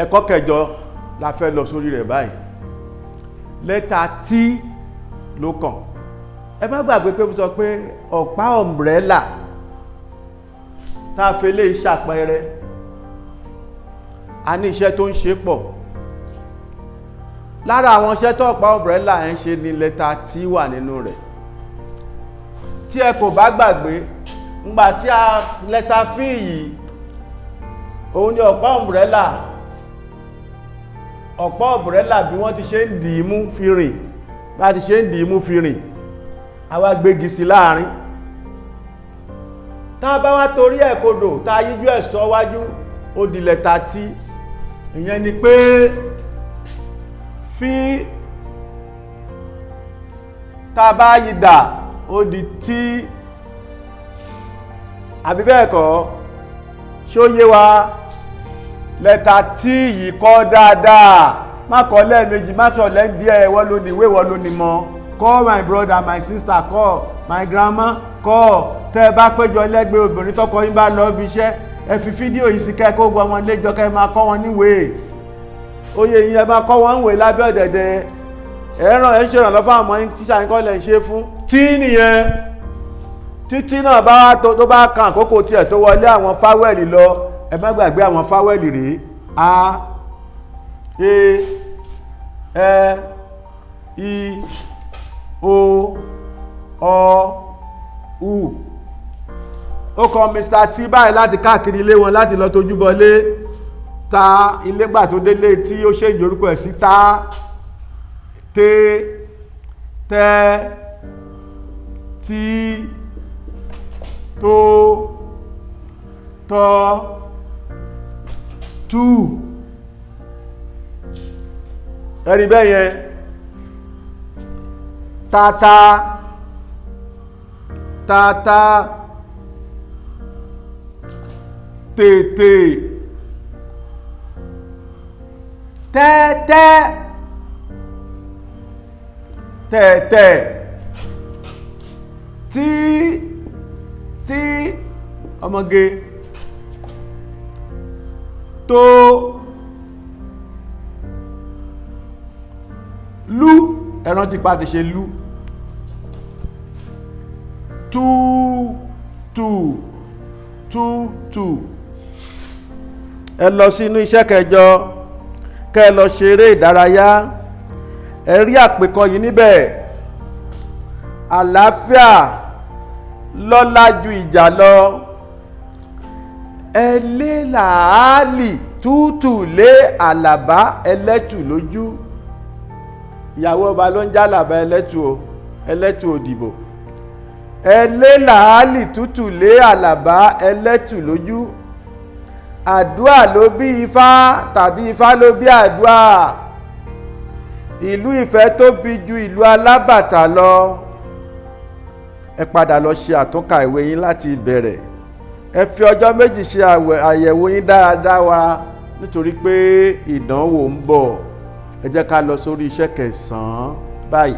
Ẹ̀kọ́ kẹjọ la fẹ́ lọ sórí rẹ̀ báyìí. Lẹ́tà T ló kàn. Ẹ má gbàgbé pé mo sọ pé ọ̀pá umbrella tá a fi lè ṣàpẹẹrẹ, a ní iṣẹ́ tó ń ṣe pọ̀. Lára àwọn iṣẹ́ tó ọ̀pá umbrella ń ṣe ni lẹ́tà T wà nínú rẹ̀. Tí ẹ kò bá gbàgbé, ńgbà tí a lẹ́tà F yìí, òun ni ọ̀pá umbrella. Ọ̀pá umbrella bí wọ́n ti ṣe ń dì í mú fi rìn, bá ti ṣe ń dì í mú fi rìn, a wá gbégi sí láàrin. Tá a bá wá torí ẹ̀ kodò, tá a yíjú ẹ̀ sọ wájú, ó di lẹ́tà T. Ìyẹn ni pé fí tá a bá yí dà, ó di T. Àbí bẹ́ẹ̀ kọ́? Ṣó yé wa? Lẹ́tà T yìí kọ́ dáadáa, má kọ́ lẹ́ẹ̀mejì, má kọ́ lẹ́ẹ̀díẹ̀. Wọ́n ló ní ìwé, wọ́n ló ní mọ́. Call my brother, my sister, call my grandma, call. Tẹ́ ẹ bá péjọ lẹ́gbẹ̀ẹ́ obìnrin, tọkọ yín bá lọ bí iṣẹ́, ẹ fi fídíò yìí sí, kẹ́ kó gbọ́ wọn léjọ, kẹ́ ẹ máa kọ́ wọn níwèé. Oyè yín, ẹ máa kọ́ wọn níwèé lábẹ́ ọ̀dẹ̀dẹ̀. Ẹ ràn, ẹ ṣèrànlọ́ fún àwọn tíṣà yín kọ́ lẹ̀ ń ṣe fún. Tí nìyẹn títí náà bá wá tó bá kan àkókò tiẹ̀ tó wọlé àwọn vowel lọ. Ẹ má gbàgbé àwọn vowel rèé: a, e, ẹ, i, o, ọ, u. Ó kọ Mr. T báyìí láti káàkiri ilé wọn, láti lọ tójú bọlé ta ilé. Gbà tó délé tí ó ṣe ìjorúkọ ẹ̀ sí ta, té, tẹ́, tí, tó, tọ́, tú. Ẹ̀rí bẹ́ẹ̀ yẹn: tata, tata, tètè, tẹ́tẹ́, tẹ̀tẹ̀, tí, tí, ọmọge, tó, lú. Ẹran ti pa ti ṣe lú, tú, tú, tú, tú. Ẹ lọ sínú iṣẹ́ kẹjọ, kẹ́ ẹ lọ ṣeré ìdárayá. Ẹ rí àpèkọ yìí níbẹ̀: àlàáfíà lọ́lá ju ìjà lọ. Ẹ lé làálì tútù lé Àlàbá ẹlẹ́tù lójú. Ìyàwó ọba ló ń já Àlàbá ẹlẹ́tù o, ẹlẹ́tù òdìbò. Ẹ lé làálì tútù lé Àlàbá ẹlẹ́tù lójú. Àdúà ló bí Ifá tàbí Ifá ló bí àdúà? Ìlú Ifẹ̀ tóbi ju ìlú Alábàtà lọ. Ẹ padà lọ ṣe àtúnkà ìwé yín láti ìbẹ̀rẹ̀. Ẹ fi ọjọ́ 2 ṣe àyẹ̀wò yín dáradára wa, nítorí pé ìdánwò ń bọ̀. Ẹ jẹ́ ká lọ sórí iṣẹ́ kẹsàn-án báyìí.